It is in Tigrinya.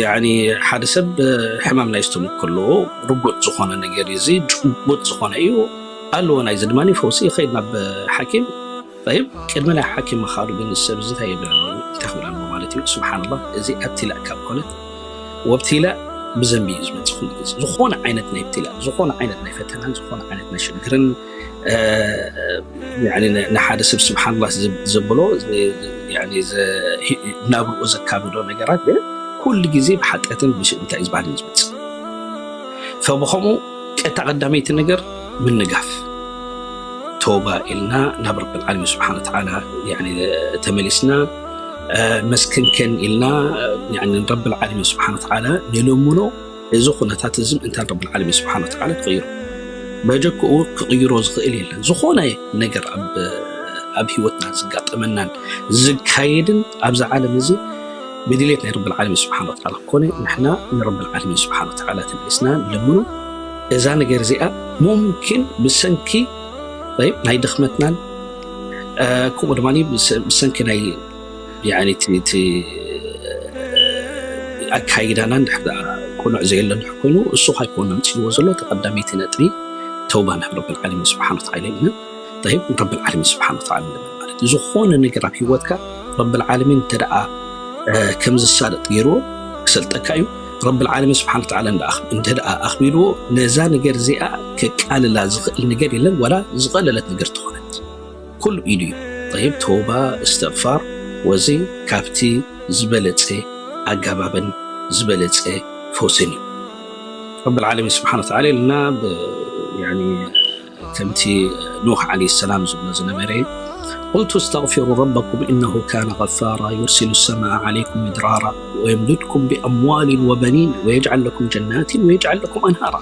ያኒ ሓደ ሰብ ሕማም ናይ ስተሙክ ከለዎ ርጉጥ ዝኾነ ነገር እዩ። እዚ ጭቡጥ ዝኾነ እዩ ኣለዎ። ናይዚ ድማ ፈውሲ ይኸይድ ናብ ሓኪም። ይብ ቅድሚ ናይ ሓኪም ምኻዱ ግን ሰብ እዚ እንታይ ይብል ኣሎ? እንታይ ክብል ኣሎ ማለት እዩ? ስብሓንላ፣ እዚ ኣብትላእ ካብ ኮነት ወብትላእ ብዘንቢ እዩ ዝመፅእ። ኩሉ ግዜ ዝኾነ ዓይነት ናይ ብትላእ፣ ዝኾነ ዓይነት ናይ ፈተናን ዝኾነ ዓይነት ናይ ሽግርን ንሓደ ሰብ ስብሓንላ ዘብሎ ናብርኡ ዘካብዶ ነገራት ግን ኩሉ ግዜ ብሓጢኣትን ብሽእንታይ ዝበሃል እዩ ዝመፅእ። ፈብኸምኡ ቀታ ቀዳመይቲ ነገር ምንጋፍ፣ ተውባ ኢልና ናብ ረብል ዓለሚን ስብሓን ወተዓላ ተመሊስና መስክንከን ኢልና ረብል ዓለሚን ስብሓን ወተዓላ ንለምኖ። እዚ ኩነታት እዚ ምእንታን ረብል ዓለሚን ስብሓን ወተዓላ ክቕይሮ በጀክኡ ክቕይሮ ዝኽእል የለን። ዝኾነ ነገር ኣብ ህይወትና ዝጋጠመናን ዝካየድን ኣብዚ ዓለም እዚ ብድሌት ናይ ረብል ዓለሚን ስብሓን ወተዓላ ክኮነ ንሕና ንረብል ዓለሚን ስብሓን ወተዓላ ተመሊስና ንለምኖ። እዛ ነገር እዚኣ ሙምኪን ብሰንኪ ናይ ድኽመትናን ከምኡ ድማ ብሰንኪ ናይ ኣካይዳና እንድሕር ደኣ ቅኑዕ ዘየለ እንድሕር ኮይኑ እሱ ካይኮነ ምፅእዎ ዘሎ ተቐዳመይቲ ነጥቢ ተውባ ናብ ረብል ዓለሚን ስብሓን ወተዓላ ኢልና ንረብል ዓለሚን ስብሓን ወተዓላ ንለምን ማለት እዩ። ዝኾነ ነገር ኣብ ህይወትካ ረብል ዓለሚን እንተ ደኣ ከም ዝሳለጥ ገይርዎ ክሰልጠካ እዩ። ረብል ዓለሚን ስብሓን ወተዓላ እንተ ደኣ ኣኽቢልዎ ነዛ ነገር እዚኣ ከቃልላ ዝኽእል ነገር የለን። ዋላ ዝቐለለት ነገር ትኾነት ኩሉ ኢዱ እዩ። ጠይብ ተውባ እስትቕፋር ወዚ ካብቲ ዝበለፀ ኣጋባብን ዝበለፀ ፈውስን እዩ። ረብል ዓለሚን ስብሓን ወተዓላ ኢልና ከምቲ ኑህ ዓለይሂ ሰላም ዝብሎ ዝነበረ قلت استغفروا ربكم إنه كان غفارا يرسل السماء عليكم مدرارا ويمددكم بأموال وبنين ويجعل لكم جنات ويجعل لكم أنهارا